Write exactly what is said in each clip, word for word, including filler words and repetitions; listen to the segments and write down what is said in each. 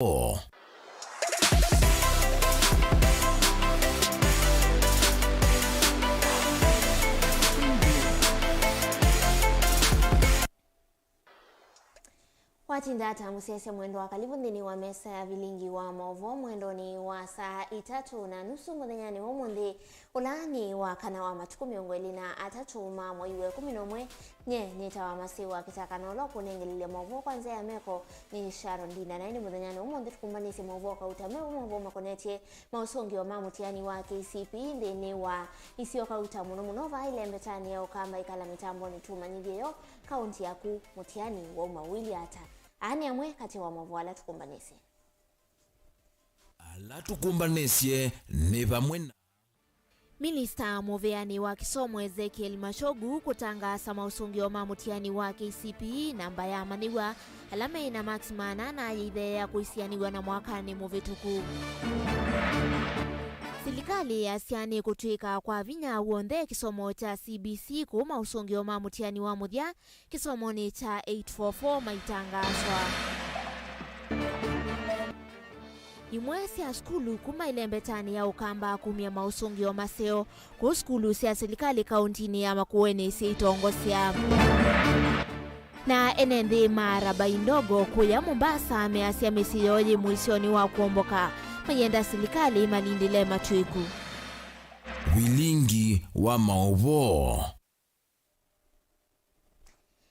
O. Watinda ata mũsyaĩĩsya mwendwa? Karibu nthĩnĩ wa mesa ya vilingi wa maũvoo mwendonĩ wa saa itatũ na nusu mũthenyanĩ wa ũmũnthĩ, ũla nĩ wa kana wa matukũ mĩongo ĩlĩ na atatũ ma mwei wa ĩkũmi na ũmwe. Nye nĩtawa Masiwa Kĩtaka, na ũla ũkũnengelelya maũvoo kwa nzĩa ya meko nĩ Sharon Ndinda. Na ĩndĩ mũthenyanĩ wa ũmũnthĩ tũkũmbanĩsye maũvoo kauta, mevo maũvoo makonetye maũsũngĩo ma mũtiani wa K C P E nthĩnĩ wa isio kauta, mũno mũno vaa ĩlembetanĩ ya Ũkamba. Ĩkala mĩtambonĩ tũmanyĩthye yo kaũnti yaku mũtiani wauma ũilyĩ ata. Aa nĩ amwe katĩ wa maũvoo ala tũkũmbanĩsye. Ala tũkũmbanĩsye nĩ vamwe na Minista mũvĩanĩ wa kĩsomo Ezekiel Machogu kũtangaasa maũsũngĩo ma mũtiani wa K C P E, namba ya amanyĩw'a ala meĩ na maksi maana ana yĩitheea kũisianĩw'a na mwakanĩ mũvĩtũku. Silikalĩ yasya nĩkũtw'ĩka kwa vinya w'onthe kĩsomo kya C B C kũu maũsũngĩo ma mũtiani wa mũthya kĩsomonĩ kya eight four four maitangaaswa. Imwe sya sukulu kuma ĩlembetanĩ ya Ũkamba kumya maũsũngĩo maseo kũu sukulu sya silikalĩ kaũntinĩ ya Makueni syaitongosya. Na ene nthĩ ma Rabai Ndogo kũya Mombasa measya mĩsyĩ yoo yĩ mũisyonĩ wa kũomboka, mayenda silikalĩ ĩmalindĩle matw'ĩku. Vilingi wa maũvoo.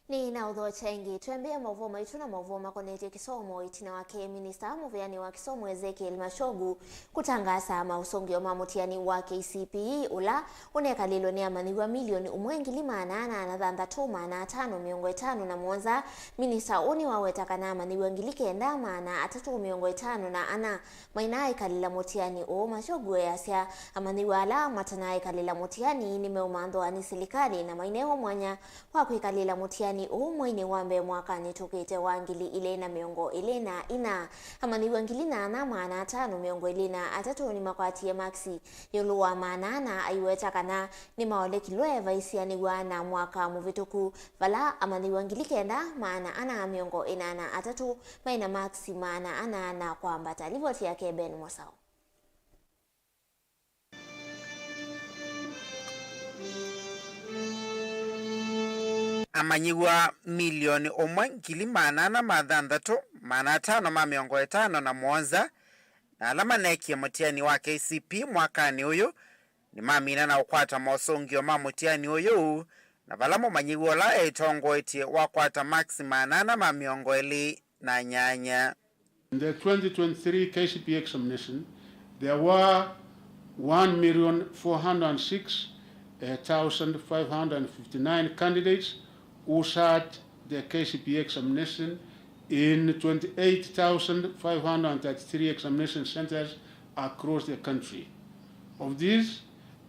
Nĩ na ũthokya ĩngĩ, twĩambĩĩa maũvoo maitũ na maũvoo makonetye kĩsomo, ĩtina wake minista mũvĩanĩ wa kĩsomo Ezekiel Machogu kũtangaasa maũsũngĩo ma mũtiani wa K C P E ũla ũnekalĩlwe nĩ amanyĩw'a milioni ũmwe ngili maana ana na thanthatũ maana atano mĩongo ĩtano na mũonza. Minista ũũ nĩwaweta kana amanyĩw'a ngili kenda maana atatũ mĩongo ĩtano na ana mainaaĩkalĩla mũtiani ũũ. Machogu easya amanyĩw'a ala matanaaĩkalĩla mũtiani nĩmeũmanthwa nĩ silikalĩ na mainewa mwanya wa kwĩkalĩla mũtiani ũũ mweinĩ wa mbee mwakanĩ tũkĩte wa ngili ilĩ na mĩongo ĩlĩ na ina. Amanyĩw'a ngili nyanya maana atano mĩongo ĩlĩ na atatũ nĩmakwatie maksi ĩũlũ wa maana ana, aiweta kana nĩmaolekilwe vaisianĩw'a na mwaka mũvĩtũku, vala amanyĩw'a ngili kenda maana ana mĩongo ĩna na atatũ maĩ na maksi maana ana na kwambata. Livoti yake Ben Mosao. Amanyĩw'a milioni ũmwe ngili maana ana ma thanthatũ maana atano ma mĩongo ĩtano na mũonza, na ala maneekie mũtiani wa K C P E mwakanĩ ũyũ, nĩmamina na ũkwata mosũngĩo ma mũtiani ũyũ, na vala mũmanyĩw'a ũla etongoetye wakwata maksi maana ana ma mĩongo ĩlĩ na nyanya. In the twenty twenty-three K C P E examination, there were one million four hundred six thousand five hundred fifty-nine candidates who sat the K C P E examination in twenty-eight thousand five hundred thirty-three examination centers across the country. Of these,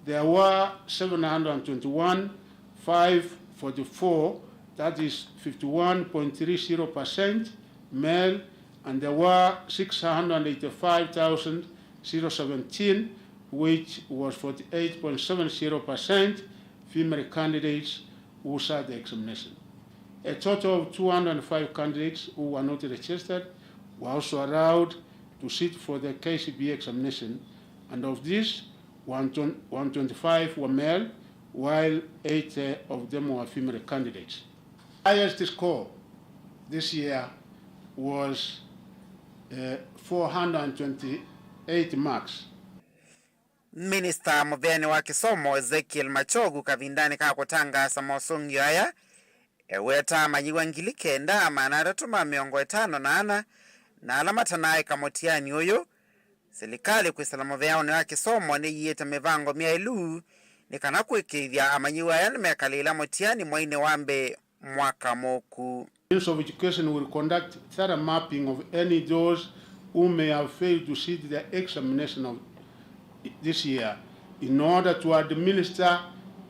there were seven hundred twenty-one, five forty-four, that is fifty-one point three zero percent, male, and there were six hundred eighty-five thousand seventeen, which was forty-eight point seven zero percent, female candidates who sat the examination. A total of two hundred five candidates who were not registered were also allowed to sit for the K C P E examination, and of these, one twenty-five were male, while eight of them were female candidates. Highest score this year was, uh, four hundred twenty-eight marks. Minista mũvĩanĩ wa kĩsomo Ezekiel Machogu kavindanĩ ka kũtangaasa mosũngĩo aya, eweta amanyĩw'a ngili kenda maana atatũ ma mĩongo ĩtano na ana, na ala matanaaĩka mũtiani ũyũ. Silikalĩ kwĩsĩla mũvĩanĩ wa kĩsomo nĩyiĩte mĩvango myaĩlu nĩ kana kũĩkĩĩthya amanyĩw'a aya nĩmekalĩĩla mũtiani mweinĩ wa mbee mwaka mũku. Ministry of Education will conduct thorough mapping of any those who may have failed to sit the examination of this year in order to administer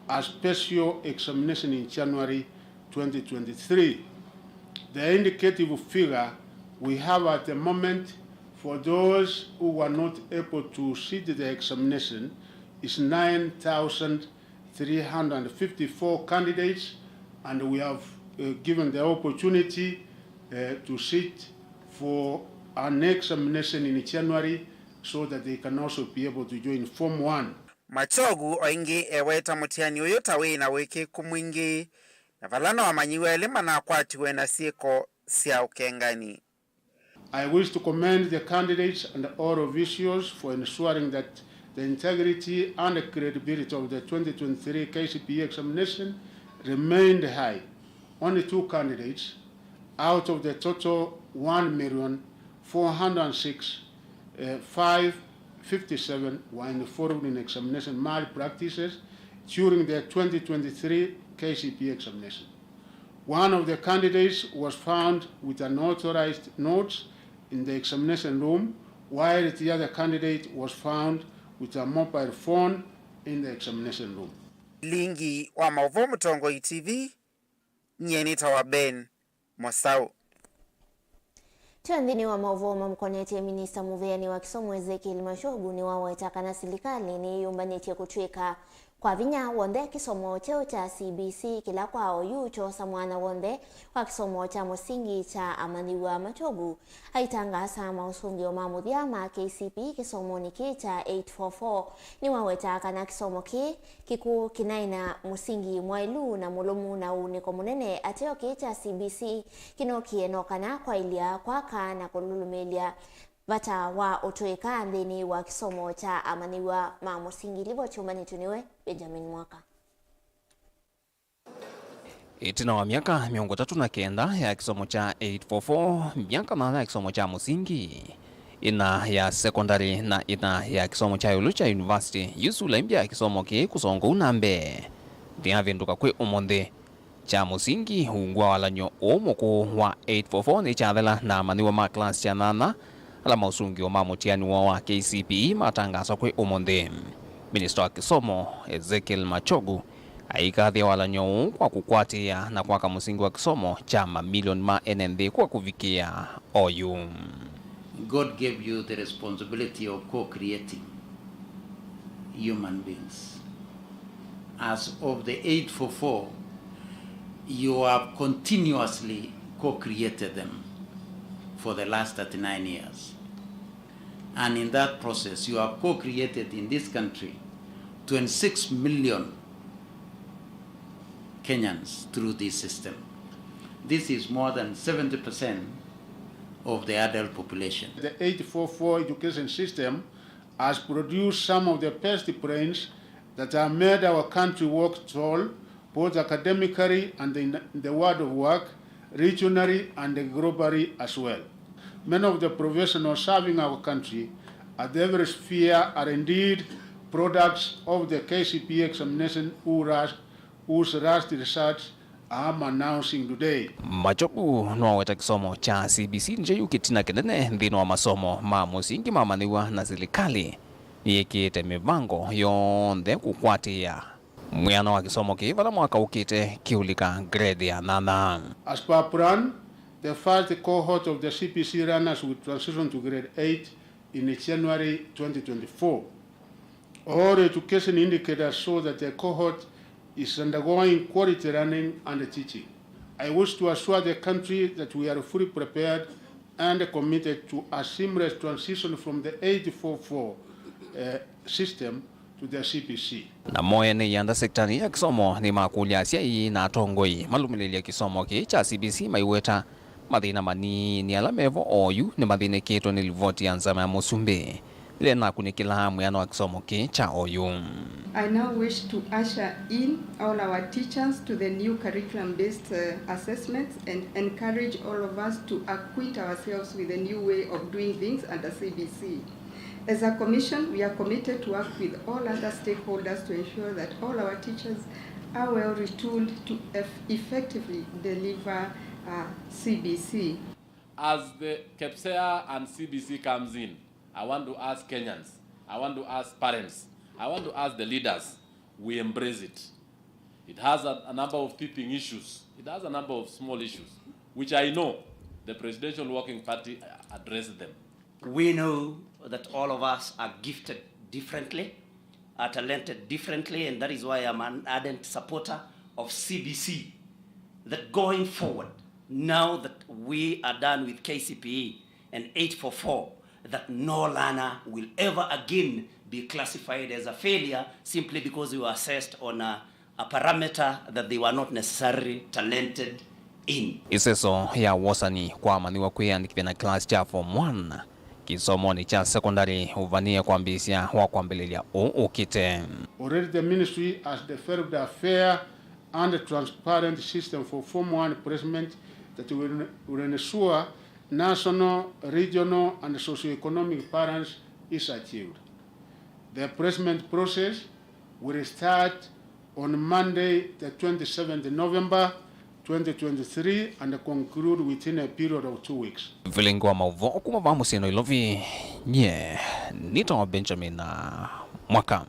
a special examination in January twenty twenty-three. The indicative figure we have at the moment for those who were not able to sit the examination is nine thousand three hundred fifty-four candidates, and we have, uh, given the opportunity, uh, to sit for an examination in January so that they can also be able to join Form one. Machogu o ĩngĩ eweta mũtiani ũyũ ta wĩ na wĩkĩku mwingĩ, na vala no amanyĩw'a elĩ manakwatiwe na syĩko sya ũkengani. I wish to commend the candidates and all officials for ensuring that the integrity and credibility of the twenty twenty-three K C P E examination remained high. Only two candidates out of the total one million four hundred six, uh, five fifty-seven were involved in examination malpractices during the twenty twenty-three K C P E examination. One of the candidates was found with unauthorized notes in the examination room, while the other candidate was found with a mobile phone in the examination room. Lingi wa maũvoo Mũtongoi T V, nyie nĩtawa Ben Mosau. Twĩ nthĩnĩ wa maũvoo mamũkonetye, minista mũveanĩ wa kĩsomo Ezekiel Machogu nĩwaweta kana silikalĩ nĩyĩyũmbanĩtye kũtw'ĩka kwa vinya w'onthe kĩsomo kyeũ kya C B C kĩla kwa oyu kyoosa mwanya w'onthe wa kĩsomo kya mũsingi kya amanyĩw'a. Machogu aitangaasa maũsũngĩo ma mũthya ma K C P E kĩsomonĩ kĩĩ kya eight four four, nĩwawetaa kana kĩsomo kĩĩ kĩkũũ kĩnaĩ na mũsingi mwaĩlu na mũlũmu na ũunĩko mũnene ateo kĩĩ kya C B C kĩnokie no kana kwaĩlya kwaka na kũlũlũmĩĩlya vata wa ũtũĩka nthĩnĩ wa kĩsomo kya amanyĩw'a ma mũsingi. Livoti ũmanyĩtwe nĩwe Benjamin Mwaka. Ĩtina wa myaka mĩongo ĩtatũ na kenda ya kĩsomo kya eight four four, myaka nana ya kĩsomo kya mũsingi, ĩna ya sekondalĩ na ĩna ya kĩsomo kya ĩũlũ kya yunivasĩtĩ, yu sula ĩmbya ya kĩsomo kĩĩ kũsonga ũu na mbee nĩyavĩndũka kwĩ ũmũnthĩ. Kya mũsingi, ungu wa walany'o ũũ mũkũũ wa eight four four nĩkyathela, na amanyĩw'a ma class kya nana ala maũsũngĩo ma mũtiani woo wa K C P E matangaaswa kwĩ ũmũnthĩ. Minista wa kĩsomo Ezekiel Machogu aikathĩa walany'o ũũ kwa kũkwatĩĩa na kwaka mũsingi wa kĩsomo kya mamilioni ma ene nthĩ kwa kũvikĩa oyu. God gave you the responsibility of co-creating human beings. As of the eight four four, you have continuously co-created them for the last thirty-nine years. And in that process, you have co-created in this country twenty-six million Kenyans through this system. This is more than seventy percent of the adult population. The eight four four education system has produced some of the best brains that have made our country walk tall, both academically and in the world of work, regionally and globally as well. Many of the professionals serving our country at every sphere are indeed products of the K C P E examination who rust, whose rust results I'm announcing today. Machogu nĩwaweta kĩsomo kya C B C nĩkyo yu kĩtina kĩnene nthĩnĩ wa masomo ma mũsingi ma amanyĩw'a, na silikalĩ nĩyĩkĩĩte mĩvango yonthe kũkwatĩĩa mwĩana wa kĩsomo kĩĩ vala mwaka ũkĩte kĩũlika grade ya nana. As per plan, the first cohort of the C B C learners will transition to grade eight in January twenty twenty-four. All education indicators show that the cohort is undergoing quality learning and teaching. I wish to assure the country that we are fully prepared and committed to a seamless transition from the eight four four, uh, system to the C B C. Namo ene ianda sektanĩ ya kĩsomo nĩmakũlya asyai na atongoi malũmĩlĩlye kĩsomo kĩĩ kya C B C maiweta mathĩna manini ala mevo oyu nĩmathĩnĩkĩtwe nĩ livoti ya nzama ya mũsumbĩ ĩla ĩnakunĩkĩlaa mwĩano wa kĩsomo kĩĩ kya oyu. I now wish to usher in all our teachers to the new curriculum-based, uh, assessments and encourage all of us to acquaint ourselves with the new way of doing things under C B C. As a commission, we are committed to work with all other stakeholders to ensure that all our teachers are well retooled to eff-, effectively deliver, uh, C B C. As the KPSEA and C B C comes in, I want to ask Kenyans, I want to ask parents, I want to ask the leaders, we embrace it. It has a, a number of teething issues. It has a number of small issues, which I know the Presidential Working Party, uh, addressed them. We know that all of us are gifted differently, are talented differently, and that is why I'm an ardent supporter of C B C, that going forward, now that we are done with K C P E, and eight four four, that no learner will ever again be classified as a failure simply because they were assessed on a, a parameter that they were not necessarily talented in. Ĩseso ya wosani kwa amanyĩw'a kwĩyandĩkĩthya na class kya form one kĩsomonĩ kya sekondalĩ ũvanie kwambĩĩsya wa kwambĩlĩlya ũũ ũkĩte. Already the ministry has developed a fair and transparent system for form one placement that will, will ensure national, regional, and socio-economic balance is achieved. The placement process will start on Monday, the twenty-seventh November twenty twenty-three, and conclude within a period of two weeks. Vilingi wa maũvoo kuma vaa mũsyĩ Nairobi, nyie nĩtawa Benjamin Mwaka.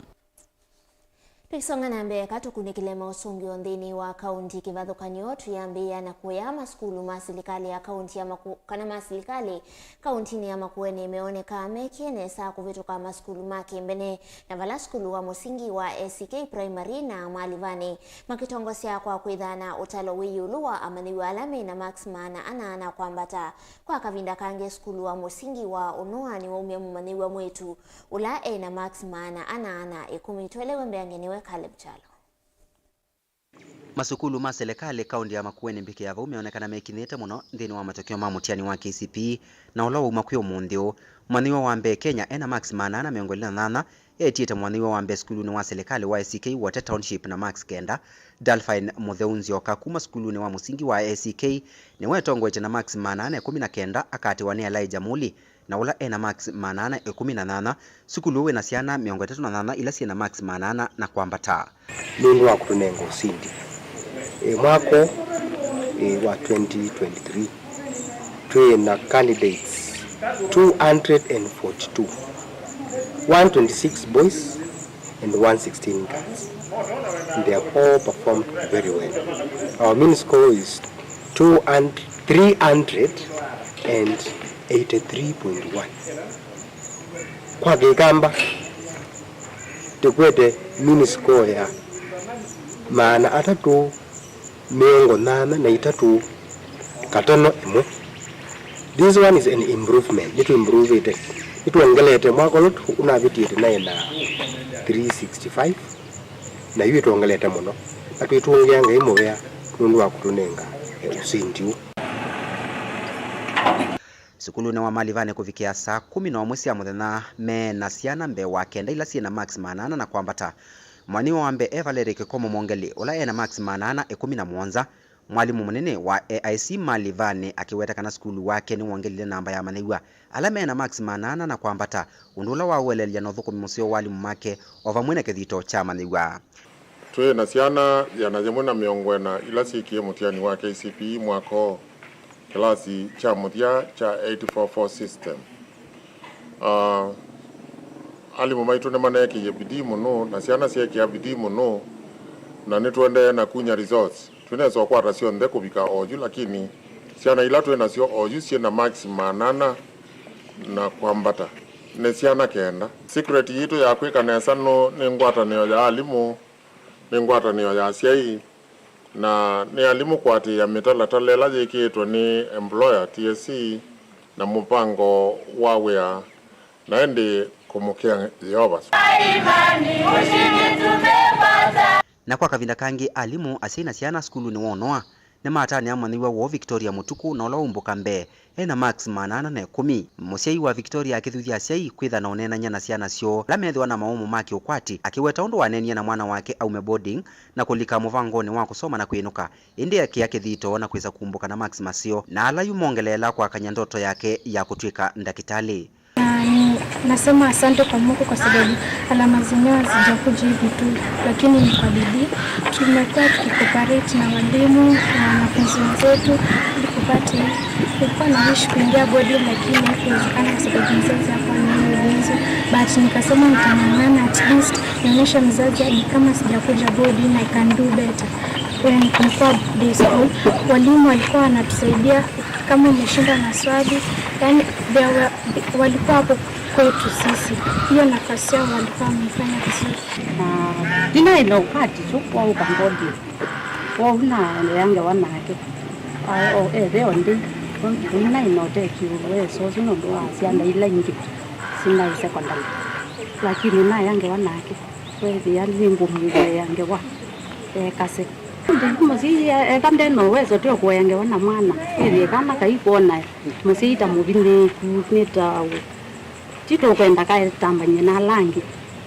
Tũisonga na mbee, eka tũkunĩkĩle maũsũngĩo nthĩnĩ wa kaunti kĩvathũkany'o, tũyambĩĩa na kũya masukulu ma silikalĩ ya kaunti ya Maku-, kana ma silikalĩ kauntinĩ ya Makueni meonekaa mekie nesa kũvĩtũka masukulu ma kĩmbene, na vala sukulu wa mũsingi wa A C K Primary na Malivanĩ makĩtongosya kwa kwĩthana ũtalo wĩ ĩũlũ wa amanyĩw'a ala me na marks maana ana na kwambata. Kwa kavinda kangĩ, sukulu wa mũsingi wa Ũnũa nĩwaumya mũmanyĩw'a mwĩĩtu ũla e na marks maana ana na ĩkũmi. Twelewe mbeange nĩwe Caleb Kyalo. Masukulu ma silikalĩ kaunti ya Makueni mbĩkĩ ya vau meonekana mekinyĩte mũno nthĩnĩ wa matokeo ma mũtiani wa K C P E, na ũla wauma kwĩ ũmũnthĩ ũũ. Mũmanyĩw'a wa mbee Kenya e na marks maana ana mĩongo ĩlĩ na nyanya, etiĩte mũmanyĩw'a wa mbee sukulunĩ wa silikalĩ wa A C K Wote Township na marks kenda. Dalphine Mũtheu Nzioka kuma sukulunĩ wa mũsingi wa A C K nĩwe etongoetye na marks maana ana ĩkũmi na kenda, akaatĩwa nĩ Elijah Muli na ũla e na marks maana ana ĩkũmi na nyanya. Sukulu ũũ wĩ na syana mĩongo ĩtatũ na nyanya ila syĩ na marks maana ana na kwambata. Nũndũ wa kũtũnenga ũsindi. Ĩ, mwaka ũũ, ĩ, wa twenty twenty-three, twĩ na candidates two hundred and forty-two, one twenty-six boys and one sixteen girls. They have all performed very well. Our mean score is two hundred, three hundred and eighty-three point one. Kwa Kĩkamba, tũkwete mean score ya maana atatũ mĩongo nyanya na itatũ katano ĩmwe. This one is an improvement. Nĩtũimprovĩte. Nĩtwongelete mwaka ũla ũnavĩtĩte naĩ na three sixty-five, na yu ĩtwongelete mũno. Na twĩtũngĩa Ngai mũvea nũndũ wa kũtũnenga, eh, ũsindi ũũ. Sukulunĩ wa Malivanĩ kũvikĩa saa kũmi na ũmwe sya mũthenya, me na syana mbee wa kenda ila syĩ na marks maana ana na kwambata. Mũmanyĩw'a wa mbee e Valerie Kĩkomo Mwongeli, ũla e na marks maana ana ĩkũmi na mũonza. Mwalimũ mũnene wa A I C Malivanĩ akĩweta kana sukulu wake nĩwongelile namba ya amanyĩw'a ala me na marks maana ana na kwambata, ũndũ ũla waũeleelya na ũthũkũmi mũseo wa alimũ make, o vamwe na kĩthito kya amanyĩw'a. Twĩ na syana ĩana yĩmwe na mĩongo ĩna ila syĩkie mũtiani wa K C P E mwaka ũũ, kĩlasi kya mũthya kya eight four four system. Ah, alimũ maitũ nĩmaneekĩie bidii mũno, na syana syeekĩa bidii mũno, na nĩtũendee na kunya results. Twĩnesa ũkwata syonthe kũvika oyu, lakini syana ila twĩ nasyo oyu syĩ na marks maana ana na kwambata nĩ syana kenda. Secret yitũ ya kwĩka nesa nũ-, nĩ ngwatanĩo ya alimũ, nĩ ngwatanĩo ya asyai, na nĩ alimũ kũatĩĩa mĩtalatala ĩla yĩkĩĩtwe nĩ employer, T S C, na mũvango wa wĩa, na ĩndĩ kũmũkĩa Yeova. Na kwa kavinda kangĩ, alimũ, asyai na syana sukulunĩ wa Ũnoa nĩmatanĩa mũmanyĩw'a woo Victoria Mũtuku, na ũla waumbũka mbee e na marks maana ana na ĩkũmi. Mũsyai wa Victoria akĩthuthya asyai kwĩtha na ũneenany'a na syana syoo ala methĩwa na maũmũ ma kĩũkwati, akĩweta ũndũ waneenie na mwana wake aume boarding na kũlika mũvangonĩ wa kũsoma na kwĩnũka, ĩndĩ ekĩa kĩthito na kwĩsa kumbũka na marks maseo, na ala yu mongeleela kwakany'a ndoto yake ya kũtw'ĩka ndakĩtalĩ. Na ni-, nasema asante kwa Mungu kwa sababu alama zenyewe hazijakuja hivi tu, lakini ni kwa bidii. Tumekuwa tukicooperate na walimu na wanafunzi wenzetu ili kupata, nilikuwa na wish kuingia boarding, lakini haikuwezekana kwa sababu mzazi hakuwa na hiyo uwezo, but nikasema nitang'ang'ana, at least nionyeshe mzazi hadi kama sijakuja boarding, I can do better. When nilikuwa day school, walimu walikuwa wanatusaidia kama umeshindwa na swali, yani, they were, walikuwa hapo kwetu sisi. Hiyo nafasi yao walikuwa wameifanya vizuri. Na ndinaĩ na ũkwati ũsu wa ũka boarding. Kwoou naendeea ngewa nake. Aĩ o etheo nthĩ, Nĩnaĩ na ũteki ũwesa ũsu nũndũ wa syana ila ingĩ sinaĩ secondary, lakini naya ngewa nake, weethĩa nĩngũmũvoyea ngewa ekase. Mũsyai eka nde na ũweso tĩ ũkũea ngewa na mwana, ĩthĩe kana kai kwona mũsyai ta mũvinĩku nĩ ta ti tũkwenda kaetambany'e na ala angĩ,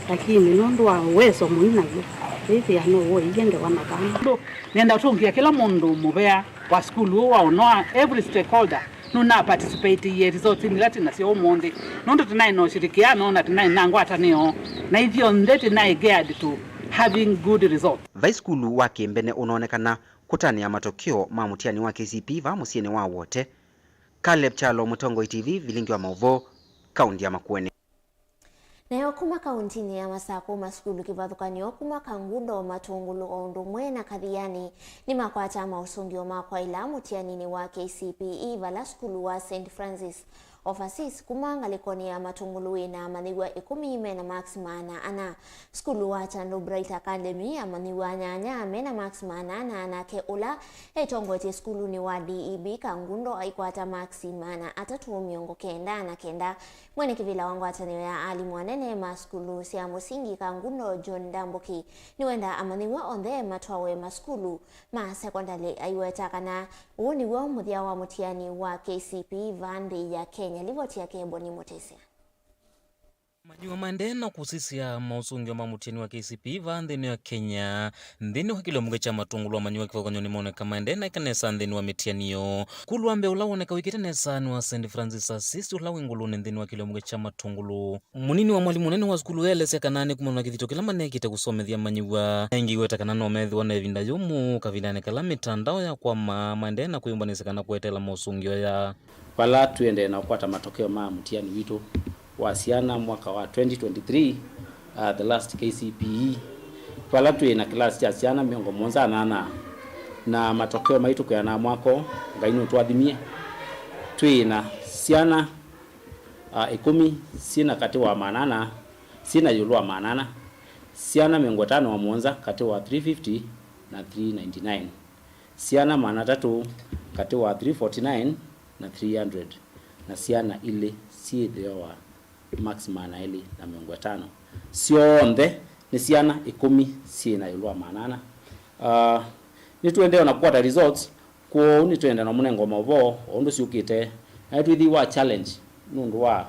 lakini nũndũ wa ũweso mũi naw'o, ĩthĩa no ũeie ngewa na kana. Nenda ũtũngĩa kĩla mũndũ mũvea wa sukulu ũũ wa ũnoa, every stakeholder nũna participate-ie results ila twĩ nasyo ũmũnthĩ, nũndũ tũnaĩ na ũshirikiano na tũnaĩ na ngwatanĩo, na ithyonthe tũnaĩ geared to having good results. Vai sukulu wa Kĩmbene ũnoonekana kũtanĩa matokeo ma mũtiani wa K C P E vaa mũsyĩnĩ wa Wote. Caleb Kyalo, Mũtongoi T V, vilingi wa maũvoo, kaunti ya Makueni. Nayo kuma kauntinĩ ya Masakũ, masukulu kĩvathũkany'o kuma Kangundo, Matũngũlũ o ũndũ ũmwe na Kathiani nĩmakwata maũsũngĩo ma kwaĩla mũtianinĩ wa K C P E vala sukulu wa Saint Francis of Assisi kuma ngalĩkonĩ ya Matũngũlũ wĩ na amanyĩw'a ĩkũmi me na marks maana ana. Sukulu wa Chandu Bright Academy, amanyĩw'a nyanya me na marks maana ana, nake ũla etongoetye sukulunĩ wa D E B Kangundo aikwata marks maana atatũ mĩongo kenda na kenda. Mwene kĩvĩla wa ngwatanĩo ya alimũ anene ma sukulu sya mũsingi Kangundo, John Ndambuki, nĩwenda amanyĩw'a onthe matwawe masukulu ma sekondalĩ. Aiweta kana ũũ nĩw'o mũthya wa mũtiani wa K C P E vaa nthĩ ya Kenya. Livoti yake Eboni Mũtĩsya. Amanyĩw'a maendee na kũsisya maũsũngĩo ma mũtiani wa K C P E vaa nthĩnĩ ya Kenya. Nthĩnĩ wa kĩlio mbunge kya Matũngũlũ, amanyĩw'a kĩvathũkany'o nĩmoneka maendee na eka nesa nthĩnĩ wa mĩtiani yoo. Kulu wa mbee ũla woneka wĩkĩte nesa nĩ wa Saint Francis Assisi ũla wĩ ngũlũnĩ nthĩnĩ wa kĩlio mbunge kya Matũngũlũ. Mũnini wa mwalimũ mũnene wa sukulu ũyũ aelesya kana nĩ kumana na kĩthito kĩla manekĩte kũsomethya amanyĩw'a, aingĩ iweta kana no methĩwa na ĩvinda yũmũ kavindanĩ kala mĩtandao ya kwama maendee na kwĩyũmbanĩsya kana kweteela maũsũngĩo aya. Vala tũendee na kũkwata matokeo ma mũtiani witũ wa syana mwaka wa twenty twenty-three, uh, the last K C P E, vala twĩ na kĩlasi kya syana mĩongo mũonza na nana, na matokeo maitũ kwĩanana mwako, Ngai nũtwathimie, twĩ na syana, uh, ĩkũmi syĩ na katĩ wa maana ana, syĩ na ĩũlũ wa maana ana, syana mĩongo ĩtano na mũonza katĩ wa three fifty na three ninety-nine. Syana maana atatũ katĩ wa three forty-nine na three hundred, na syana ilĩ syĩ thĩo wa marks maana elĩ na mĩongo ĩtano. Syonthe nĩ syana ĩkũmi syĩ na ĩũlũ wa maana ana. Ah, nĩtũendee na kũkwata results, kwoou nĩtũendee na mũnengo maũvoo o ũndũ syũkĩte, na nĩtwĩthĩiwa challenge nũndũ wa,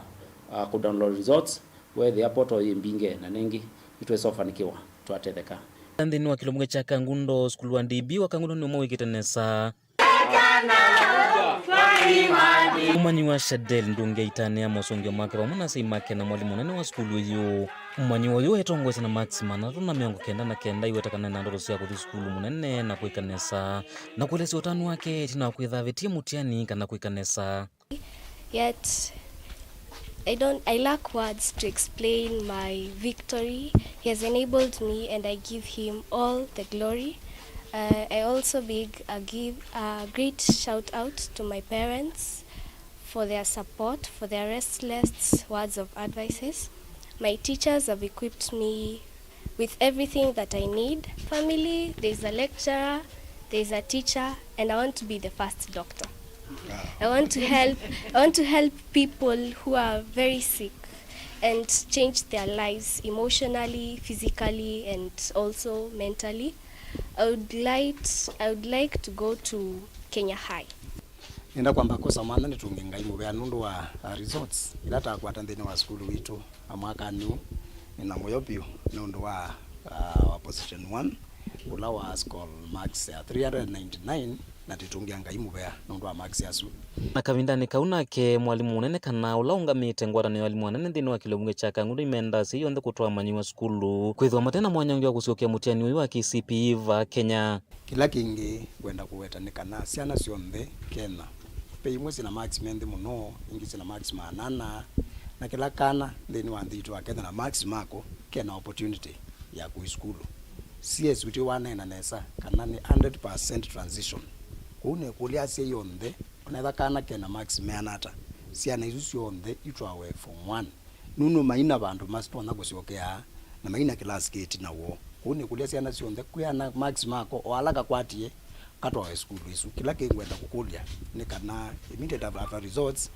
ah, kũdownload results. Weethĩa portal yĩ mbinge na nengĩ nĩtwĩsa ũfanĩkĩwa twatetheka. Nthĩnĩ wa kĩlio mbunge kya Kangundo, sukulu wa D B wa Kangundo nĩ ũmwe wĩkĩte nesa. Mũmanyĩw'a Shadel Ndungi aitanĩa mosũngĩo make vamwe na asyai make na mwalimũ mũnene wa sukulu ĩyo. Mũmanyĩw'a ũyũ etongoesya na marks maana atatũ na mĩongo kenda na kenda, aiweta kana ena ndoto sya kũthi sukulu mũnene na kwĩka nesa, na kũelesya ũtanu wake ĩtina wa kwĩtha avĩtie mũtiani kana kwĩka nesa. Yet, I don't, I lack words to explain my victory. He has enabled me and I give him all the glory. Uh, I also big, uh, give a great shout out to my parents for their support, for their restless words of advices. My teachers have equipped me with everything that I need. Family, there's a lecturer, there's a teacher, and I want to be the first doctor. I want to help, I want to help people who are very sick and change their lives emotionally, physically, and also mentally. I would like, I would like to go to Kenya High. Nĩenda kwamba kwosa mwanya nĩtũnge Ngai mũvea nũndũ wa, uh, results ila takwata nthĩnĩ wa sukulu witũ, uh, mwakanĩ ũũ. Nĩ na mũyo vyũ nũndũ wa, uh, wa position one, ũla wa score marks ya three hundred ninety-nine, na tũitũngĩa Ngai mũvea nũndũ wa marks asu. Na kavindanĩ kau nake mwalimũ mũnene kana ũla ũngamĩte ngwatanĩo ya alimũ anene nthĩnĩ wa kĩlio mbunge kya Kangundo imenda asyai onthe kũtwaa amanyĩw'a sukulu, kwĩthĩwa mate na mwanya ũngĩ wa kũsyokea mũtiani ũyũ wa K C P E vaa Kenya. Kĩla kĩngĩ ngwenda kũweta nĩ kana syana syonthe Kenya, ve imwe syĩ na marks me nthĩ mũno, ingĩ syĩ na marks maana ana, na kĩla kana nthĩnĩ wa nthĩ itũ wa Kenya na marks mako kena opportunity ya kũi sukulu. C S U tĩ waneena nesa kana nĩ hundred percent transition. Kwoou nĩkũlya asyai onthe, onetha kana kena marks meana ata, syana isu syonthe itwawe form one. Nũndũ mai na vandũ matonya kũsyokea, na mai na kĩlasi kĩ ĩtina woo. Kwoou nĩkũlya syana syonthe, kwĩana marks mako, o ala kakwatie, katwawe sukulu isu. Kĩla kĩngwenda kũkũlya nĩ kana immediate after results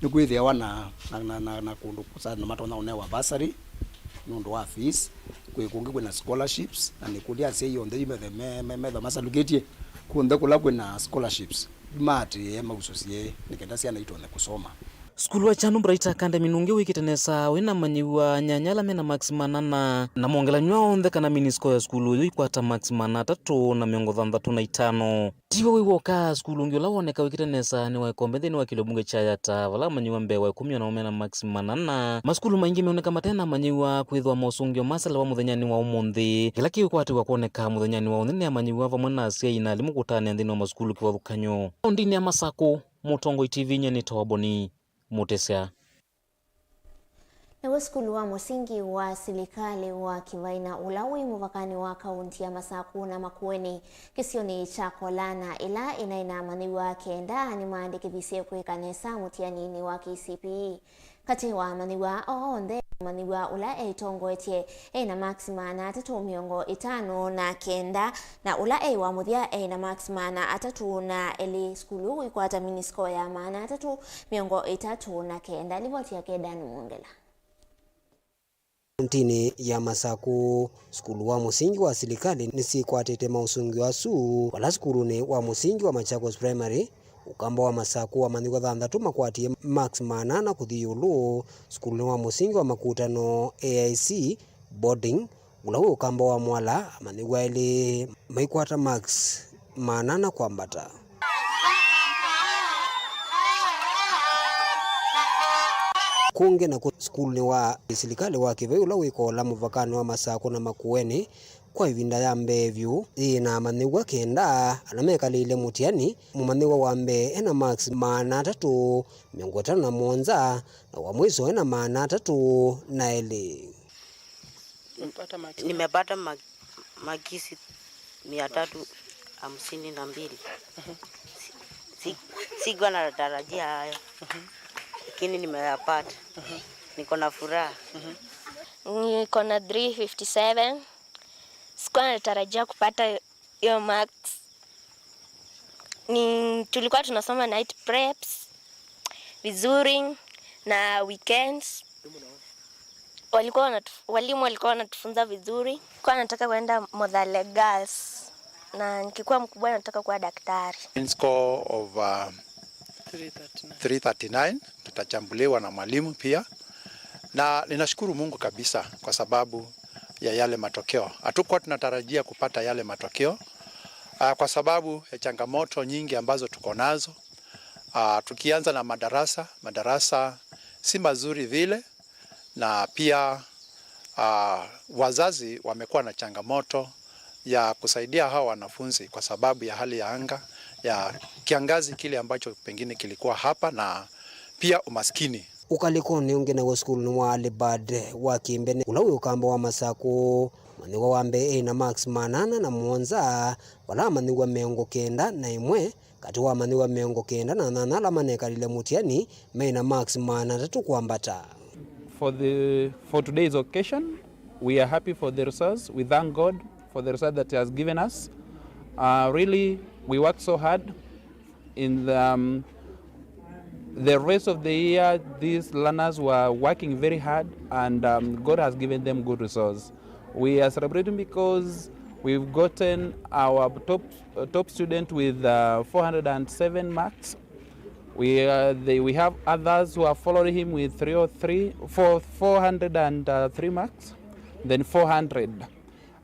nĩkwĩthĩawa na, na, na, na, na kũndũ kũsana matonya ũnewa bursary nũndũ wa fees, kwĩ kũngĩ kwĩna scholarships, na nĩkũlya asyai onthe yu methe me, me, metha masalukĩtye kũnthe kũla kwĩna scholarships maatĩĩe mausũsye nĩ kenda syana itonye kũsoma. Sukulu wa Kyanu Bright Academy nũngĩ wĩkĩte nesa wĩna amanyĩw'a nyanya ala mena marks manana na mongelany'wa onthe kana mini score ya sukulu ũyũ ikwata marks maana atatũ na mĩongo thanthatũ na itano. Tiw'o wĩ w'oka, sukulu ũngĩ ũla woneka wĩkĩte nesa nĩ wa Ĩkombe nthĩnĩ wa kĩlio mbunge kya Yatta, vala amanyĩw'a mbee wa ĩkũmi onao mena marks manana. Masukulu maingĩ meoneka mate na amanyĩw'a kwĩthĩwa mosũngĩo masalĩwa mũthenyanĩ wa ũmũnthĩ. Kĩla kĩũkwatĩw'a kwoneka mũthenyanĩ wa ũnthĩ nĩ amanyĩw'a vamwe na asyai na alimũ kũtanĩa nthĩnĩ wa masukulu kĩvathũkany'o. Kaũntĩnĩ ya Masakũ, Mũtongoi T V nyie nĩtawa Boni Mũtesya. Naw'o sukulu wa mũsingi wa silikalĩ wa Kĩvaina, ũla wĩ mũvakanĩ wa kaũntĩ ya Masakũ na Makueni, kĩsionĩ kya Kolana, ĩla ĩnaĩ na amanyĩw'a kenda nĩmaandĩkĩthisye kwĩka nesa mũtianinĩ wa K C P E. Katĩ wa amanyĩw'a aa onthe, mũmanyĩw'a ũla eĩtongoetye eĩ na marks maana atatũ mĩongo ĩtano na kenda, na ũla eĩ wa mũthya eĩ na marks maana atatũ na elĩ. Sukulu ũũ ũikwata mini score ya maana atatũ mĩongo ĩtatũ na kenda. Livoti yake Dan Mwongela. Kaũntĩnĩ ya Masakũ, sukulu wa mũsingi wa silikalĩ nĩsyĩkwatĩte maũsũngĩo asu, vala sukulunĩ wa mũsingi wa Machakos Primary, ũkamba wa Masakũ amanyĩw'a thanthatũ makwatie marks maana ana kũthi ĩũlũ, sukulunĩ wa mũsingi wa Makutano A I C Boarding, ũla wĩ ũkamba wa Mwala, amanyĩw'a elĩ maikwata marks maana ana kwambata. Kũngĩ naku sukulunĩ wa silikalĩ wa Kĩvei ũla wĩ Kola mũvakanĩ wa Masakũ na Makueni, kwa ĩvinda ya mbee vyũ yĩ na amanyĩw'a kenda ala mekalĩile mũtiani, mũmanyĩw'a wa mbee ena marks maana atatũ mĩongo ĩtano na mũonza, na wa mwiso ena maana atatũ na elĩ. Nimepata ma-, makisi mia tatu hamsini na mbili. Si-, si-, sikuwa natarajia hayo, lakini nimeyapata. Niko na furaha. Niko na three fifty seven. Sikuwa natarajia kupata hiyo marks. Ni tulikuwa tunasoma night preps vizuri na weekends. Walikuwa wanatu-, walimu walikuwa wanatufunza vizuri. Nilikuwa nataka kwenda Mothale Girls, na nikikuwa mkubwa nataka kuwa daktari. In score of, uh, three thirty-nine. Three thirty-nine, tutachambuliwa na mwalimu pia. Na ninashukuru Mungu kabisa kwa sababu ya yale matokeo. Hatukuwa tunatarajia kupata yale matokeo, ah, kwa sababu ya changamoto nyingi ambazo tuko nazo. Ah, tukianza na madarasa, madarasa si mazuri vile, na pia, ah, wazazi wamekuwa na changamoto ya kusaidia hawa wanafunzi kwa sababu ya hali ya anga ya kiangazi kile ambacho pengine kilikuwa hapa na pia umaskini. Ũkalĩkonĩ ũngĩ naw'o sukulunĩ wa Early Bird wa Kĩmbene, ũla wĩ ũkamba wa Masakũ, mũmanyĩw'a wa mbee eĩ na marks maana ana na mũonza, vala amanyĩw'a mĩongo kenda na ĩmwe katĩ wa amanyĩw'a mĩongo kenda na nyanya ala manekalile mũtiani meĩ na marks maana atatũ kwambata. For the, for today's occasion, we are happy for the results. We thank God for the result that He has given us. Uh, really, we worked so hard. In the, um, the rest of the year, these learners were working very hard, and, um, God has given them good results. We are celebrating because we've gotten our top, uh, top student with, uh, four hundred and seven marks. We, uh, they, we have others who are following him with three oh three, four, four hundred and three marks, then four hundred.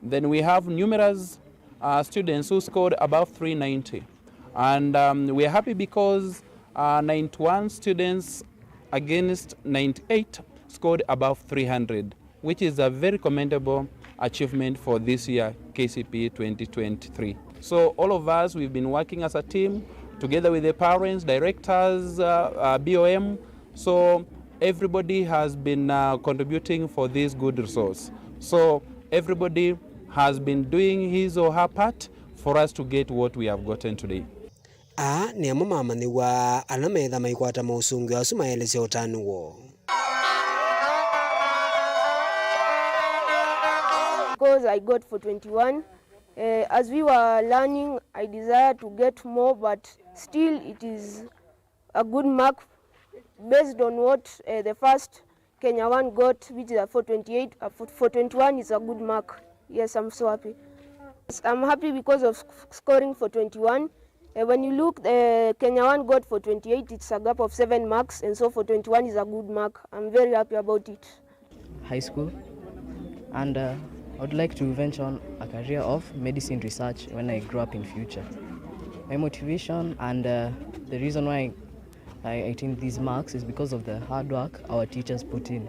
Then we have numerous, uh, students who scored above three ninety. And, um, we are happy because, uh, ninety-one students against ninety-eight scored above three hundred, which is a very commendable achievement for this year, K C P E twenty twenty-three. So all of us, we've been working as a team together with the parents, directors, uh, uh, B O M. So everybody has been, uh, contributing for this good results. So everybody has been doing his or her part for us to get what we have gotten today. Aa nĩ amwe ma amanyĩw'a ala meetha maikwata maũsũngĩo asu maelesya ũtanu woo. Scores I got for twenty-one, Uh, as we were learning, I desire to get more, but still it is a good mark based on what uh, the first Kenya one got, which is a four twenty-eight. A four twenty-one is a good mark. Yes, I'm so happy. Yes, I'm happy because of sc- scoring four twenty-one. Uh, when you look, uh, Kenya one got four twenty-eight, it's a gap of seven marks, and so four twenty-one is a good mark. I'm very happy about it. High school, and uh, I would like to venture on a career of medicine research when I grow up in future. My motivation and uh, the reason why I attained these marks is because of the hard work our teachers put in.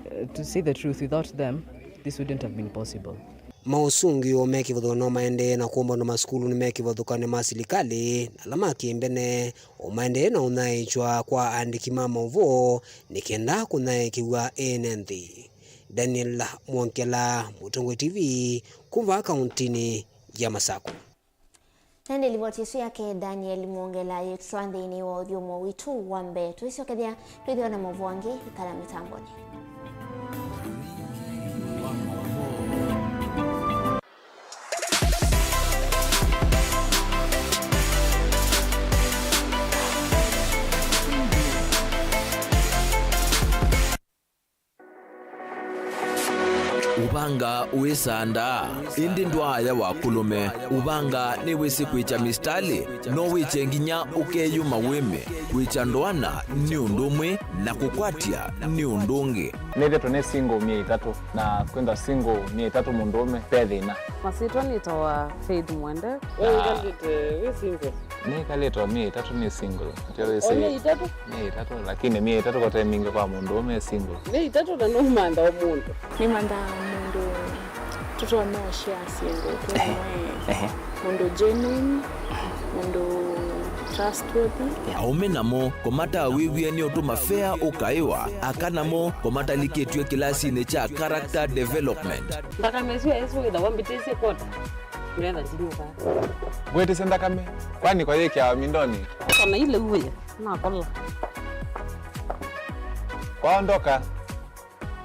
Uh, to say the truth, without them, this wouldn't have been possible. Maũsũngĩo me kĩvathũkany'o no maendee na kũmbanwa masukulu nĩ me kĩvathũkany'o ma silikalĩ na ala ma kĩmbene, o maendee na ũnyaĩĩkya kwa aandĩki ma maũvoo nĩ kenda kũnyaĩĩkĩw'a ene nthĩ. Daniel Mwongela, Mũtongoi T V, kuma kauntinĩ ya Masakũ. Na ĩndĩ livoti ĩsu yake Daniel Mwongela yĩtũtwaa nthĩnĩ wa ũthyũmũo witũ wa mbee. Twĩsyokethya twĩthĩwa na maũvoo angĩ, ĩkala mĩtambonĩ. Ũvanga wĩsandaa, ĩndĩ ndwaaya wa kũlũme. Ũvanga nĩwĩsĩ kwĩkya mĩsitalĩ, no wĩkye nginya ũkeyũma wĩme. Kwĩkya ndoana nĩ ũndũ ũmwe, na kũkwatya nĩ ũndũ ũngĩ. Nĩthĩtwe nĩ single myei ĩtatũ, na kwĩthwa single myei ĩtatũ mũndũũme, ve thĩna. Masyĩtwa nĩtawa Faith Mwende. We wĩkalĩte wĩ single? Nĩkalĩte o myei ĩtatũ nĩ single. Atĩ wĩsĩ. O myei ĩtatũ? Myei ĩtatũ, lakini myei ĩtatũ kote mingĩ kwa mũndũũme e single. Myei ĩtatũ na nũmantha o mũndũ. Nĩmanthaa mũndũ tũtonya ũshare syĩndũ twĩ hamwe. Ehe. Mũndũ genuine, mũndũ trustworthy. Aũme namo, kũmatawĩw'ĩa nĩ ũtũma fea ũkaĩwa. Aka namo, kũmatalikĩtw'e kĩlasinĩ kya character development. Nthakame ĩsu ya Yesũ wĩthawa mbĩtĩsye kwota. Ngetha ndinyuka. Ngwĩtĩsye nthakame, kwani kwa yĩkĩawa mindonĩ? Kana ile uwe, nakola. Kwaondoka,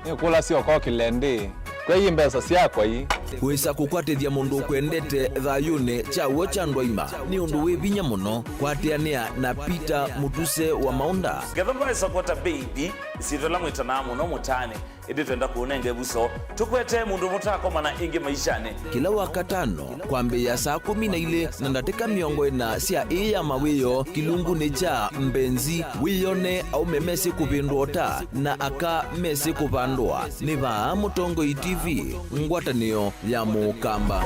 nĩkũlasya ũkokĩle ndĩ. Kwei mbesa syakwa ii. Wĩsa kũkwatĩthya mũndũ ũkwendete thayũnĩ kya w'o kya ndwaima nĩ ũndũ wĩ vinya mũno. Kwatĩanĩa na Peter Mũtuse wa Maũnda. Ngetha mbaĩsa kwota baby, ĩsyĩtwa ĩla mwĩtanaa mũno mũtaanĩ. Ĩndĩ twenda kũũnenga ĩvuso, tũkwete mũndũ mũtaakomana ĩngĩ maishanĩ. Kĩla Wakatano, kwambĩĩa saa kũmi na ilĩ na ndatĩka mĩongo ĩna sya ĩĩ ya mawĩoo, kĩlungunĩ kya Mbenzi, wĩyone aũme mesĩ kũvĩndũa ũta na aka mesĩ kũvandũa. Nĩ vaa Mũtongoi T V, ngwatanĩo ya Mũkamba.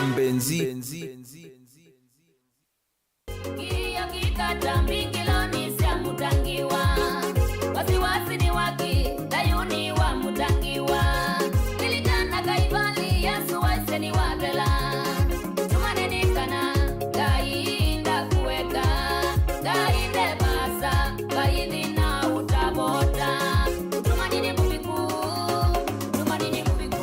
Mbenzi. Kĩĩo kĩkata mbingĩlonĩ sya mũtangiwa. Wasiwasi ni waki thayũnĩ wa mũtangiwa. Lilikana Kaivali, Yesũ waisye nĩwathela. Tumaini nĩ kana Ngai ndakũeka, Ngai nde vaasa, Ngai nthĩna ũtavota. Tumaini nĩ mũviku, tumaini nĩ mũviku.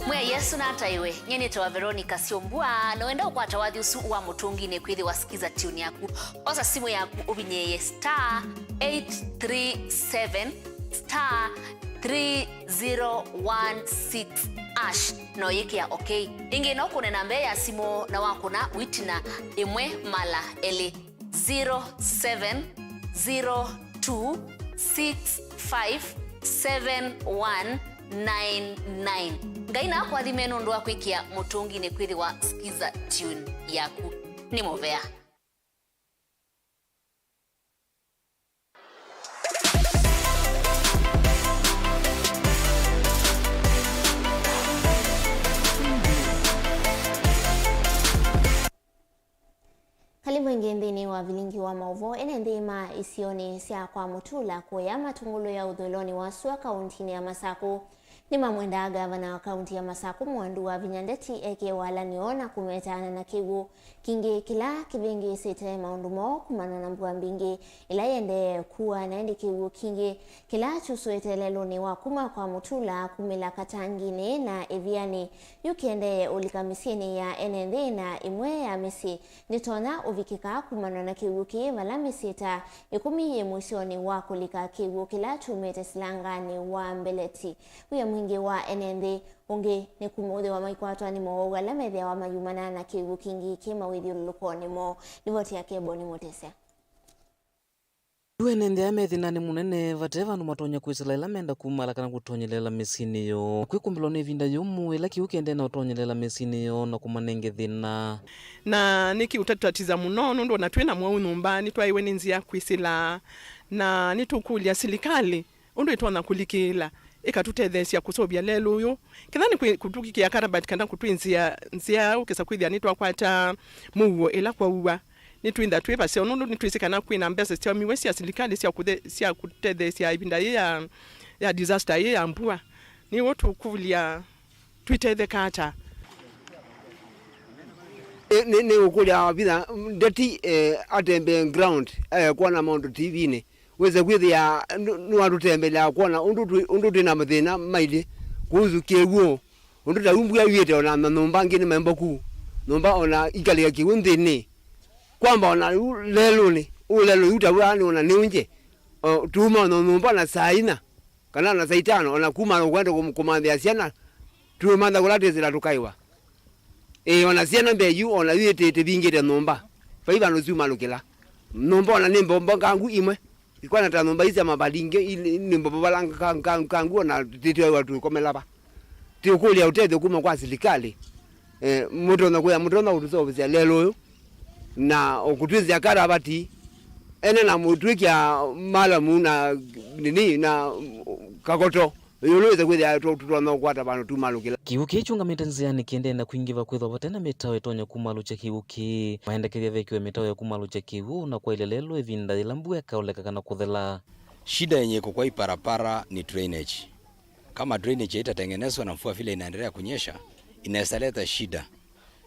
Mwĩai Yesũ nataĩwe. Nyie nĩtawa Veronica Syombua, na wenda ũkwata wathi ũsu wa Mũtũnginĩ kwĩthĩwa Skiza Tune yaku, osa simũ yaku ũvinyĩĩe star eight three seven star three zero one six hash, na ũyĩkĩa okay. Ĩngĩ no kũne namba ya simũ na wakũna wĩtina ĩmwe mala elĩ. Zero seven zero two six five seven one nine nine. Ngai nakũathime nũndũ wa kwĩkĩa Mũtũnginĩ kwĩthĩwa Skiza Tune yaku. Nĩ mũvea. Kalivu ĩngĩ nthĩnĩ wa vilingi wa maũvoo. Ene nthĩ ma isionĩ sya kwa Mũtula kũya Matungulu ya ũthũĩlonĩ wa sua kauntinĩ ya Masakũ nĩmamwendaa ngavana wa kaunti ya Masakũ Mwandu Wavinya Ndeti eke walany'o na kũmetaana na kĩw'ũ kingĩ kĩla kĩvĩngĩĩsĩte maũndũ moo kumana na mbua mbingĩ ĩla yĩendee kua, na ĩndĩ kĩw'ũ kingĩ kĩla kyusũĩte lelũnĩ wa kuma kwa Mũtula kumĩla Katanginĩ na Ĩvianĩ, yu kĩendee ũlika mĩsyĩnĩ ya ene nthĩ, na ĩmwe ya mĩsyĩ ndĩtonya ũvikĩka kumana na kĩw'ũ kĩĩ, vala mĩsyĩ ta ĩkũmi yĩ mũisyonĩ wa kũlika kĩw'ũ kĩla kyumĩte silanganĩ wa Mbeleti. Wĩa Ĩngĩ wa ene nthĩ ũngĩ nĩ kũmũthĩwa maikwatwa nĩ mowau ala methĩawa mayumana na kĩw'ũ kĩngĩ kĩ mawĩthyũlũlũkonĩ moo. Livoti ya Keboni Mũtesya. Yu ene nthĩ aya me thĩnanĩ mũnene, vate vandũ matonya kwĩsĩla ĩla menda kumala kana kũtonyelela mĩsyĩnĩ yoo. Kwĩkũmbĩlwa nĩ ĩvinda yũmũ ĩla kĩw'ũ kĩendee na ũtonyelela mĩsyĩnĩ yoo na kũmanenge thĩna. Na nĩkĩũtatatiza mũno nũndũ ona twĩ na mwaũ nyũmba nĩtwaĩwe nĩ nzĩa kwĩsĩla, na nĩtũkũlya silikalĩ ũndũ ĩtonya kũlikĩĩla ĩkatũtetheesya kũseũvya lelũ ũyũ, kethĩwa nĩ kwĩ-, kũtũkĩkĩa karabati kana kũtwĩnzĩa nzĩa ũkesa kwĩthĩa nĩtwakwata mũuo ĩla kwaua. Nĩtwĩntha twĩ vaseo nũndũ nĩtwĩsĩ kana kwĩ na mbesa syaumiwe sya silikalĩ sya kũthe-, sya kũtetheesya ĩvinda yĩĩ ya, ya disaster yĩĩ ya mbua. Nĩw'o tũkũlya twĩtetheka ata? Nĩ, nĩ, nĩ ũkũlya Vitha Ndeti, eh, atembee ground, eh, kwona maũndũ T V-inĩ. Wĩse kwĩthĩa nũ-, nũatũtembelea kwona ũndũ twĩ, ũndũ twĩ na mathĩna mailĩ kũhusu kĩw'ũ. Ũndũ ta yu mbua ĩw'ĩte, ona na nyũmba angĩ nĩ memboku, nyũmba ona ikalĩka kĩw'ũ nthĩnĩ. Kwamba ona yu lelũnĩ, ũũ lelũ yu ta wĩa nĩ ona nĩ ũngye, o, tuuma ona nyũmba ona saa inya, kana ona saa itano, ona kuma kwenda kũm-, kũmanthĩa syana, tũimantha kũla twĩsĩla tũkaĩwa. Ĩĩ, ona syana mbee yu, ona yu ĩtĩ-, ĩtĩvingĩte nyũmba, vai vandũ syumalũkĩla. Nyũmba ona nĩ mbombo ngangu imwe, ikwana ta nyũmba ii sya mavali ingĩ, i-, nĩ mbombo vala nga-, nga-, ngangu, ona tĩtwaiwa tũikomela va. Tĩũkũlya ũtethyo kuma kwa silikalĩ. Eh, mũtonya kwĩa, mũtonya kũtũseũvĩsya lelũ ũyũ, na ũkũtwĩsya karavati, ene na mũtwĩkya malamu na nini, na kakoto. Ĩũlũ wĩse kwĩthĩa tũ-, tũtonya kũkwata vandũ tumalũkĩla. Kĩw'ũ kĩĩ kyũngamĩte nzĩanĩ kĩendee na kwingĩva kwĩthwa vate na mĩtao ĩtonya kumalũkya kĩw'ũ kĩĩ. Maendekethya vekiwe mĩtao ya kumalũkya kĩw'ũ na kwaĩlya lelũ ĩvinda yĩla mbua ĩkaoleka kana kũthela. Shida yenye iko kwa hii barabara ni drainage. Kama drainage haitatengenezwa na mvua vile inaendelea kunyesha, inaweza leta shida.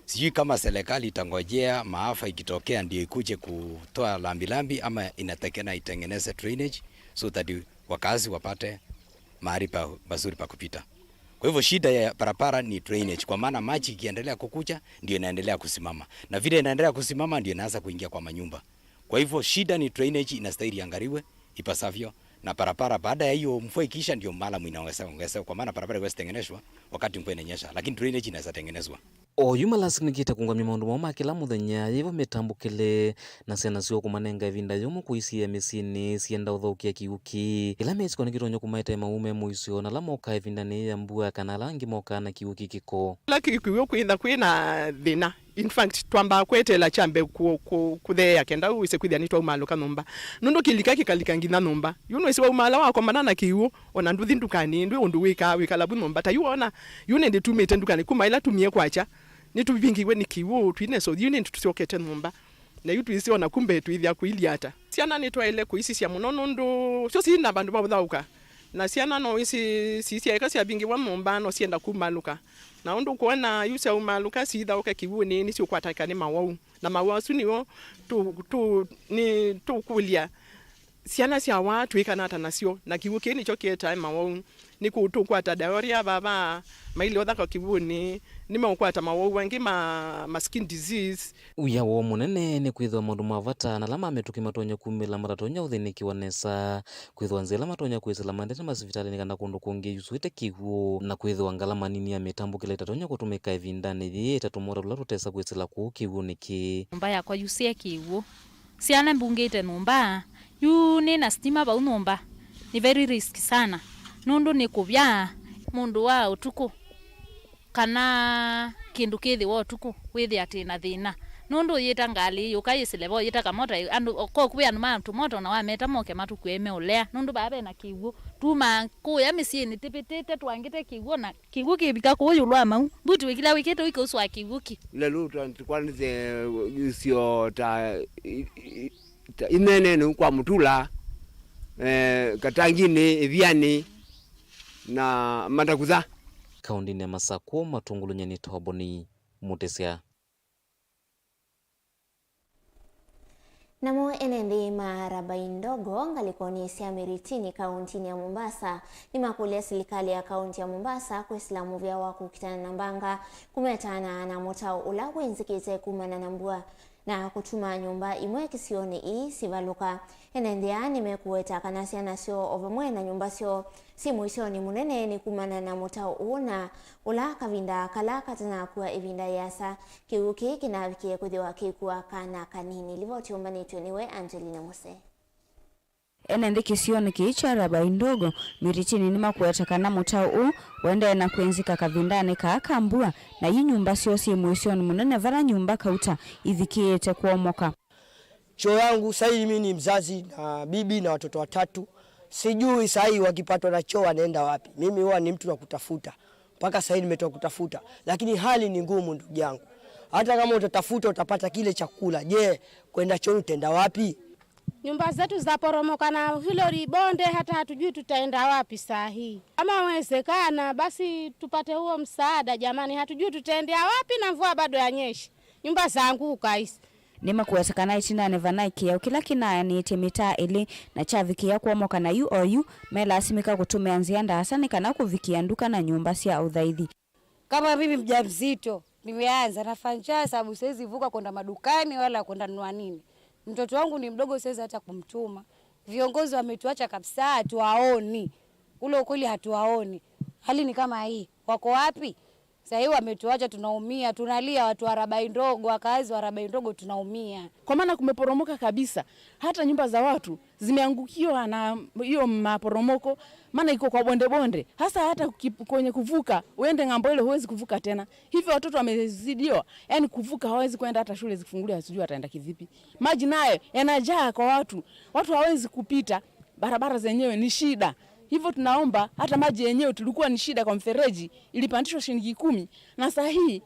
Sijui kama serikali itangojea maafa ikitokea ndio ikuje kutoa lambilambi ama inatakana itengeneze drainage so that wakazi wapate mahali pa, pazuri pa kupita. Kwa hivyo shida ya barabara ni drainage, kwa maana maji ikiendelea kukuja ndio inaendelea kusimama, na vile inaendelea kusimama ndio inaanza kuingia kwa manyumba. Kwa hivyo shida ni drainage, inastahili iangaliwe ipasavyo, na barabara baada ya hiyo mvua ikiisha ndio maalamu inaongezeka, ongezeka, kwa maana barabara haiwezi tengenezwa wakati mvua inanyesha, lakini drainage inaweza tengenezwa. Oyu malasĩkĩlĩte kũũngamya maũndũ moo ma kĩla mũthenya, yĩvo mĩtambũkĩle, na syana syoo kũmanenga ĩvinda yũmũ kũisiĩa mĩsyĩnĩ syenda ũthaũkĩa kĩw'ũ kĩĩ. Kĩla mesĩ kwona kĩtonya kũmaete maũũ me mũisyo, na ala mokaa ĩvindanĩ yĩĩ ya mbua, kana ala angĩ mokaa na kĩw'ũ kĩ kĩko. Kĩla kĩ-, kĩw'ũ kwĩtha kwĩ na thĩna. In fact, twambaa kweteela kyambe kũ-, kũ-, kũtheea kenda wĩse kwĩthĩa nĩtwaumalũka nyũmba. Nũndũ kĩlika kĩkalika nginya nyũmba. Yu nĩwĩsĩ waumaala wakomana na kĩw'ũ, ona ndũthi ndukanĩ, ndwĩ ũndũ wĩkaa, wĩkala vu nyũmba. Ta yu wona, yu nĩndĩ tumĩte ndukanĩ, kuma ĩla tumie kwakya, nĩtũvingĩiwe nĩ kĩw'ũ, twĩnesothi, yu nĩndĩ tũsyokete nyũmba. Na yu twĩsĩ ona kumbe twĩthĩa kũilyĩ ata. Syana nĩtwaĩle kũisisya mũno nũndũ syo si na vandũ va ũthaũka. Na syana no isi sisyaĩka syavingĩwa nyũmba, no syenda kumalũka. Na ũndũ ũkwona yu syaumalũka, sithaũke kĩw'ũnĩ, nĩsyũkwatĩka nĩ mawau. Na mawau asu nĩmo tũ-, tũ-, nĩ tũkũlya syana syawaa twĩkana ata nasyo, na kĩw'ũ kĩĩ nĩkyo kĩetae mawau. Nĩ kũ tũkwata diarrhea vava, mailye ũthaka kĩw'ũnĩ, nĩmeũkwata mawau angĩ ma, ma skin disease. Wia woo mũnene nĩ kwĩthĩwa maũndũ ma vata na ala ma mĩtũkĩ matonya kumĩla matatonya ũthĩnĩkĩwa nesa, kwĩthĩwa nzĩa ila matonya kwĩsĩla maendete masivitalĩnĩ kana kũndũ kũngĩ yusũĩte kĩw'ũ, na kwĩthĩwa ngalama nini ya mĩtambũkĩle ĩtatonya kũtũmĩka ĩvindanĩ yĩĩ ta tũmota tũla tũtesa kwĩsĩla kũũ kĩw'ũnĩ kĩĩ. Nyũmba yakwa yusĩe kĩw'ũ. Syana mbungĩte nyũmba. Yu nĩ na stima vau nyũmba. Nĩ very risk sana. Nũndũ nĩ kũvya mũndũ wa ũtukũ kana kĩndũ kĩthĩwa ũtukũ, wĩthĩa atĩ na thĩna. Nũndũ ũyĩta ngalĩ, yũka yĩsĩle vo, ũyĩta kamota, andũ, ko kũvĩ andũ ma tũmota, ona wameta moke matũkue meũlea. Nũndũ vaa vena kĩw'ũ. Tumaa kũya mĩsyĩnĩ tĩvĩtĩte twangĩte kĩw'ũ na Kĩw'ũ kĩvika kũũ ĩũlũ wa mau. Mbuti wĩkila wĩkĩte ũikausũa kĩw'ũ kĩ. Lelũ twa-, tũkwanĩsye isio ta, i-, i-, ta inenenĩ kwa mũtula, eh, katanginĩ, ĩvianĩ, na matakutha. Kaũndĩnĩ ya Masakũ, matũngũlũnye nĩ Toboni Mũtĩsya. Namo ene nthĩ ma Arabai Ndogo ngalĩkonĩ sya Miritini kaũntĩnĩ ya Mombasa nĩmakũlya silikalĩ ya kaũntĩ ya Mombasa kwĩsĩla mũvĩa wa kũkitana na mbanga kũmetana na mũtao ũla wĩnzĩkĩte kumana na mbua. na kũtuma nyũmba imwe kĩsionĩ ii sivalũka. Ene nthĩ aa nĩmekũweta kana syana syoo o vamwe na nyũmba syoo syĩ mũisyonĩ mũnene nĩ kumana na mũtao ũũ, na ũla kavinda kala katanakua ĩvinda yĩasa, kĩw'ũ kĩĩ kĩnavikie kwĩthĩwa kĩkua kana kanini. Livoti yũmbanĩtw'e nĩwe Angelina Muse. Ene nthĩ kĩsionĩ kĩĩ kya Rabai Ndogo, Miritini, nĩmakũweta kana mũtao ũũ ũendee na kwĩnzĩka kavindanĩ kaa ka mbua, na yu nyũmba syoo syĩ mũisyonĩ mũnene vala nyũmba kauta ivikĩĩte kwomoka. Choo yangu, sahii mimi ni mzazi na bibi na watoto watatu. Sijui sahii wakipatwa na choo wanaenda wapi. Mimi huwa ni mtu wa kutafuta. Mpaka sahii nimetoka kutafuta. Lakini hali ni ngumu, ndugu yangu. Hata kama utatafuta, utapata kile chakula. Je, kwenda chooni utaenda wapi? Nyumba zetu zaporomoka na hilo libonde, hata hatujui tutaenda wapi saa hii. Kama wezekana, basi tupate huo msaada jamani, hatujui tutaendea wapi na mvua bado yanyesha. Nyumba zaanguka hizi. Nĩmakũweta kana ĩtindanĩ vanaĩ kĩao kĩla kĩnaanĩtye mĩtaa ĩlĩ na kyavikĩĩa kwomoka, na yu o yu melasimĩka kũtũmĩa nzĩa ndaasa nĩ kana kũvikĩa nduka na nyũmba sya ũthaithi. Kama mimi mjamzito, nimeanza, nafanya sababu siwezi vuka kwenda madukani wala kwenda nunua nini. Mtoto wangu ni mdogo, siwezi hata kumtuma. Viongozi wametuacha kabisa, hatuwaoni. Ule ukweli, hatuwaoni. Hali ni kama hii. Wako wapi? Sahii wametuacha, tunaumia, tunalia, watu wa Rabai Ndogo, wakazi wa Rabai Ndogo, tunaumia. Kwa maana kumeporomoka kabisa. Hata nyumba za watu zimeangukiwa na hiyo maporomoko, maana iko kwa bonde bonde. Hasa hata uki-, kwenye kuvuka, uende ng'ambo ile, huwezi kuvuka tena. Hivyo watoto wamezidiwa, yani kuvuka hawawezi kwenda, hata shule zikifunguliwa, sijui wataenda kivipi. Maji nayo yanajaa kwa watu, watu hawawezi kupita, barabara zenyewe ni shida. Hivyo tunaomba, hata maji yenyewe tulikuwa ni shida kwa mfereji, ilipandishwa shilingi kumi, na saa hii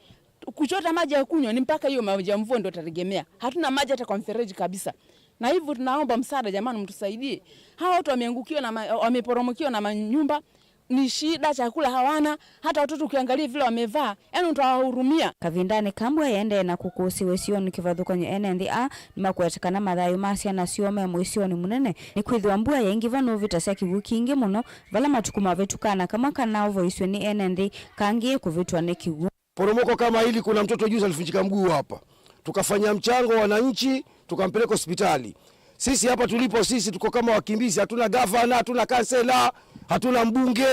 kuchota maji ya kunywa ni mpaka hiyo maji ya mvua ndio tutategemea. Hatuna maji hata kwa mfereji kabisa. Na hivyo tunaomba msaada jamani, mtusaidie. Hawa watu wameangukiwa na ma-, wameporomokiwa na manyumba, ni shida, chakula hawana, hata watoto ukiangalia vile wamevaa, yani utawahurumia. Kavindanĩ ka mbua ĩendee na kũkũsĩwa ĩsionĩ kĩvathũkany'o, ene nthĩ aa nĩmakwete kana mathayũ ma syana syoo me mũisyonĩ mũnene, nĩkwĩthĩwa mbua yaingĩva nũvitasya kĩw'ũ kingĩ mũno, vala matukũ mavĩtũkaa na kamwe kanaũvoisw'e nĩ ene nthĩ kangĩĩ kũvĩtwa nĩ kĩw'ũ. Poromoko kama hili, kuna mtoto juzi alivunjika mguu hapa. Tukafanya mchango, wananchi, tukampeleka hospitali. Sisi hapa tulipo, sisi tuko kama wakimbizi, hatuna gavana, hatuna kansela, hatuna mbunge.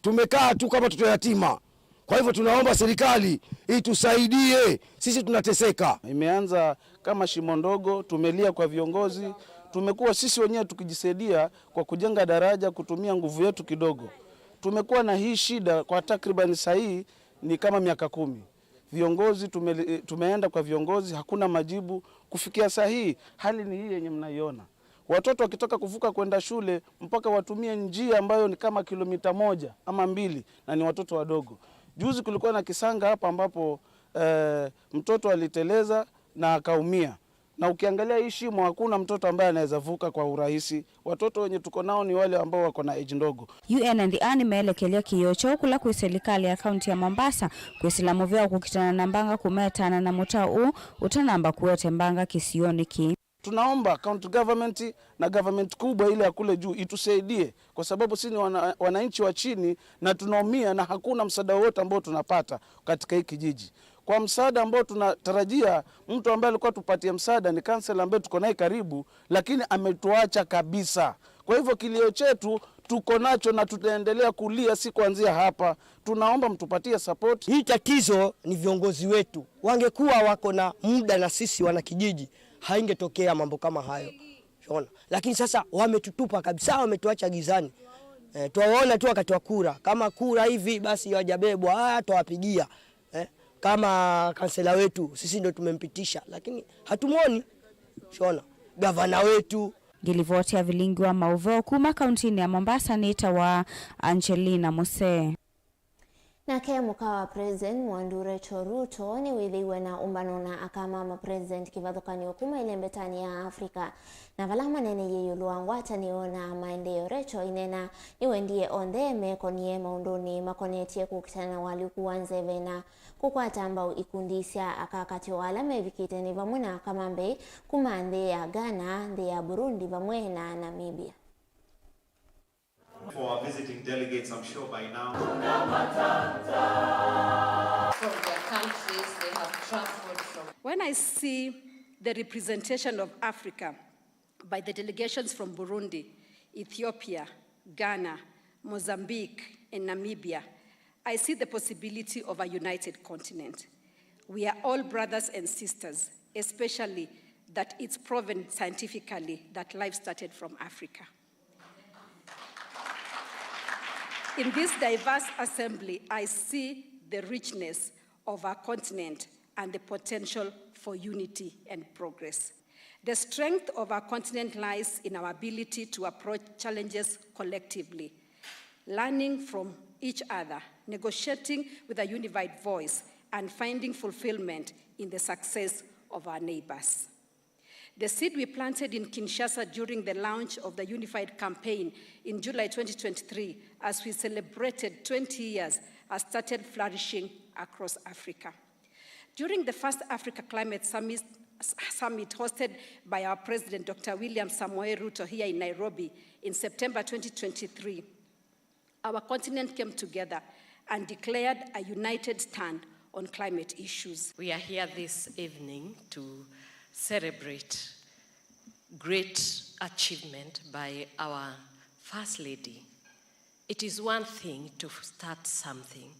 Tumekaa tu kama watoto yatima. Kwa hivyo tunaomba serikali itusaidie, sisi tunateseka. Imeanza kama shimo ndogo, tumelia kwa viongozi, tumekuwa sisi wenyewe tukijisaidia kwa kujenga daraja, kutumia nguvu yetu kidogo. Tumekuwa na hii shida kwa takriban saa hii ni kama miaka kumi. Viongozi tumeli-, tumeenda kwa viongozi, hakuna majibu. Kufikia saa hii, hali ni hii yenye mnaiona. Watoto wakitaka kuvuka kwenda shule, mpaka watumie njia ambayo ni kama kilomita moja ama mbili, na ni watoto wadogo. Juzi kulikuwa na kisanga hapa ambapo, eh, mtoto aliteleza na akaumia. Na ukiangalia hii shimo, hakuna mtoto ambaye anaweza vuka kwa urahisi. Watoto wenye tuko nao ni wale ambao wako na age ndogo. Yu ene nthĩ aa nĩmeelekelya kĩĩo kyoo kũla kwĩ silikalĩ ya kaunti ya Mombasa kwĩsĩla mũvea wa kũkitana na mbanga kũmetana na mũtao ũũ ũtanamba kũete mbanga kĩsionĩ kĩĩ. Tunaomba county government na government kubwa ile ya kule juu itusaidie, kwa sababu sisi ni wana-, wananchi wa chini na tunaumia na hakuna msaada wowote ambao tunapata katika hii kijiji. Kwa msaada ambao tunatarajia, mtu ambaye alikuwa tupatie msaada ni kansela ambaye tuko naye karibu, lakini ametuacha kabisa. Kwa hivyo kilio chetu tuko nacho na tutaendelea kulia, si kuanzia hapa. Tunaomba mtupatie support. Hii tatizo ni viongozi wetu. Wangekuwa wako na muda na sisi wanakijiji, haingetokea mambo kama hayo. Unaona? Lakini sasa wametutupa kabisa, wametuacha gizani. Eh, twawaona tu wakati wa kura. Kama kura hivi, basi hawajabebwa, ah, twawapigia. Eh, kama kansela wetu, sisi ndo tumempitisha, lakini hatumwoni. Unaona? Gavana wetu. Ngĩlivoti ya vilingi wa maũvoo kuma kauntinĩ ya Mombasa nĩtawa Angelina Musee. Nake mũka wa President Mwandu Rachel Ruto nĩwĩthĩiwe na ũmbano na aka ma mapresident kĩvathũkany'o kuma ĩlembetanĩ ya Africa, na vala maneeneie ĩũlũ wa ngwatanĩo na maendeeo. Rachel ainena nĩwendie onthe mekonie maũndũnĩ makonetye kũkitana na ũalyũku wa nzeve na kũkwata mbau ikundi sya aka katĩ wa ala mevikĩte nĩ vamwe na aka ma mbee kuma nthĩ ya Ghana, nthĩ ya Burundi vamwe na Namibia. For our visiting delegates, I'm sure by now. From their countries, they have traveled from. When I see the representation of Africa by the delegations from Burundi, Ethiopia, Ghana, Mozambique, and Namibia, I see the possibility of a united continent. We are all brothers and sisters, especially that it's proven scientifically that life started from Africa. In this diverse assembly, I see the richness of our continent and the potential for unity and progress. The strength of our continent lies in our ability to approach challenges collectively, learning from each other, negotiating with a unified voice, and finding fulfillment in the success of our neighbors. The seed we planted in Kinshasa during the launch of the Unified Campaign in July twenty twenty-three, as we celebrated twenty years, has started flourishing across Africa. During the first Africa Climate Summit, Summit hosted by our President, Doctor William Samoei Ruto, here in Nairobi in September twenty twenty-three, our continent came together and declared a united stand on climate issues. We are here this evening to celebrate great achievement by our First Lady. It is one thing to start something.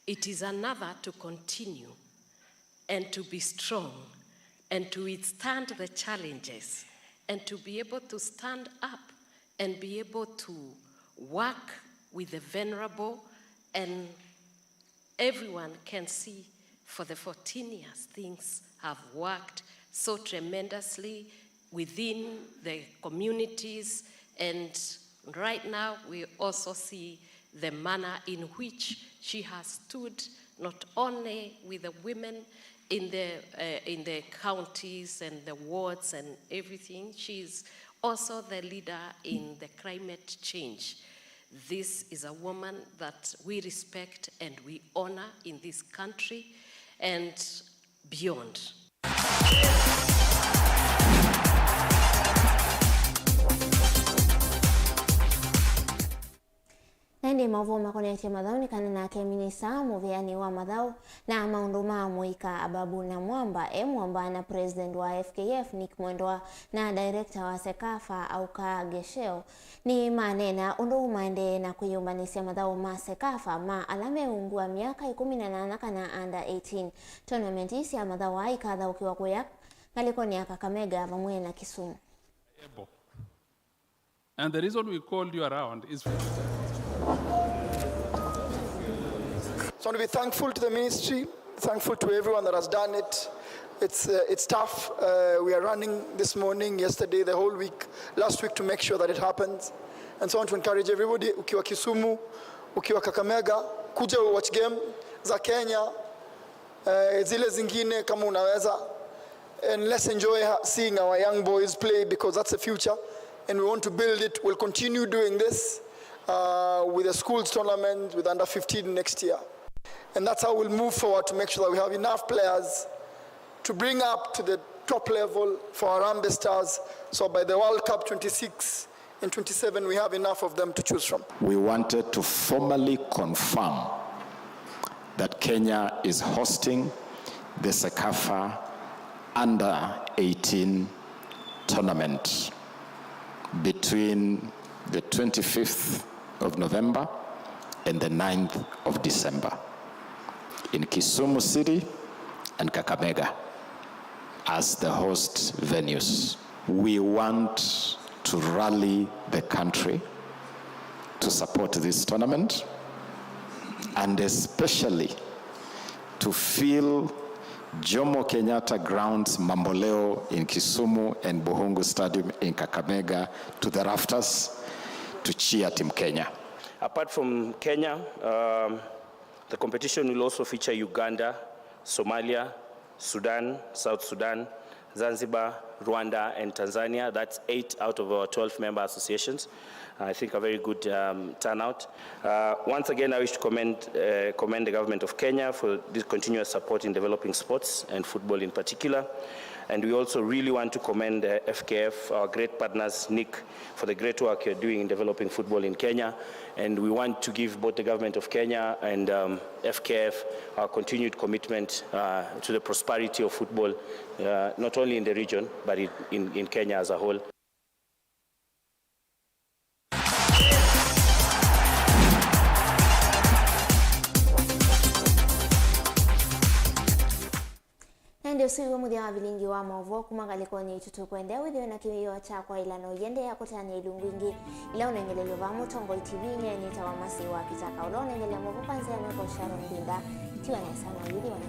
It is another to continue and to be strong and to withstand the challenges and to be able to stand up and be able to work with the vulnerable, and everyone can see for the fourteen years things have worked so tremendously within the communities, and right now we also see the manner in which she has stood not only with the women in the, uh, in the counties and the wards and everything. She is also the leader in the climate change. This is a woman that we respect and we honor in this country and beyond. Na ĩndĩ maũvoo makonetye mathaũ nĩ kana nake minista mũvĩanĩ wa mathaũ na maũndũ ma mũika Ababu Namwamba e mwamba na President wa F K F Nick Mwendwa na director wa CECAFA Auka Gesheo nĩ maneena ũndũ maendee na kwĩyũmbanĩsya mathaũ ma CECAFA ma ala me ungu wa myaka ĩkũmi na nana kana under eighteen. Tournament sya mathaũ aa ikathaũkĩwa kũya ngalĩkonĩ ya Kakamega vamwe na Kisumu. And the reason we called you around is So I want to be thankful to the ministry, thankful to everyone that has done it. It's, uh, it's tough. Uh, we are running this morning, yesterday, the whole week, last week to make sure that it happens. And so I want to encourage everybody, ukiwa Kisumu, ukiwa Kakamega, kuja watch game za Kenya, uh, zile zingine kama unaweza. And let's enjoy ha-, seeing our young boys play, because that's the future. And we want to build it. We'll continue doing this, uh, with the schools tournament, with under fifteen next year. And that's how we'll move forward to make sure that we have enough players to bring up to the top level for our Harambee Stars. So by the World Cup twenty-six, in twenty-seven, we have enough of them to choose from. We wanted to formally confirm that Kenya is hosting the CECAFA under eighteen tournament between the twenty-fifth of November and the ninth of December in Kisumu City and Kakamega as the host venues. We want to rally the country to support this tournament and especially to fill Jomo Kenyatta Grounds, Mamboleo in Kisumu, and Buhungu Stadium in Kakamega to the rafters to cheer Team Kenya. Apart from Kenya, um, the competition will also feature Uganda, Somalia, Sudan, South Sudan, Zanzibar, Rwanda and Tanzania. That's eight out of our twelve member associations. I think a very good um, turnout. Uh, once again, I wish to commend, uh, commend the government of Kenya for this continuous support in developing sports and football in particular. And we also really want to commend uh, F K F, our great partners, Nick, for the great work you're doing in developing football in Kenya. And we want to give both the government of Kenya and um, F K F our continued commitment uh, to the prosperity of football, uh, not only in the region, but in, in, in Kenya as a whole. Na ĩndĩ ũsu nĩw'o mũthya wa vilingi wa maũvoo kuma ngalĩkonĩ itũ. Tũkwendea wĩthĩwe na kĩwĩoo kya kwaĩla na ũiendeea kũtanĩa ilungu ingĩ ila ũnengelelw'a vaa Mũtongoi T V. Nyie nĩtawa Mercy wa Kitaka, ũla ũnengelea maũvoo kwa nzĩa ya meko Sharon Mbinda. Tiwa nesa na wĩthĩwa na